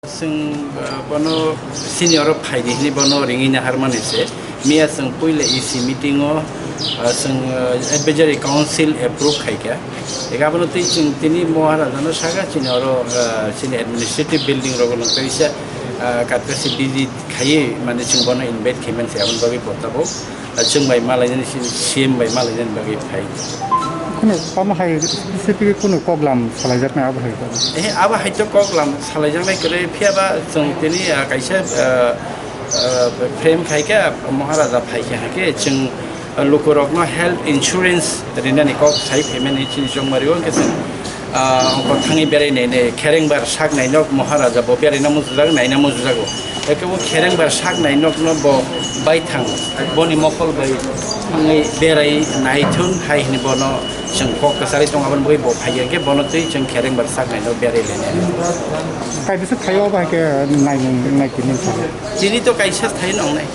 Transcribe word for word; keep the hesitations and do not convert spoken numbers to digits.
Chwng, ah, bono senior o phaidi hwnwi bono ringwi naharmani se. Miya chwng puila E C meeting o, ah, chwng, ah, advisory council approve khaikha. Ega bono twi chwng tini Maharaja no saka chini oro, ah, chini administrative building rogo no kaisa, ah, katkasi visit khaiwi mane chwng bono invite khaiman se aboni bagwi bo tabuk. Ah, chwng bai malainani, C M bai malainani bagwi phai. Kunu tamo hai specific kunu koklam salaijaknai abo hai kok? Eh, abo hai to koklam salaijaknai kwrwi, phiya ba chwng tini, ah, kaisa, ah, ah, frame khai khe Maharaja phai khe hai khe chwng, ah, lukurokno health insurance rinani kok sai phaimani chini chongmari o khe chwng Ah, ongkor thangwi berai nai nai, kherengbar sak nai nok Maharaja bo berai na mujujak, nai na mujujago. Eke bo kherengbar sak nai nok no bo baithang, boni mokol bai thangwi berai nai thun hai hwnwi bono chwng kok kwcharwi tongo, aboni bagwi bo phai ya khe bono twi chwng kherengbar sak nai nok berai lai nai. Kai bwswk thaio abo hai khe naimung nai tini sa. Chini to kaisa thai nong nai.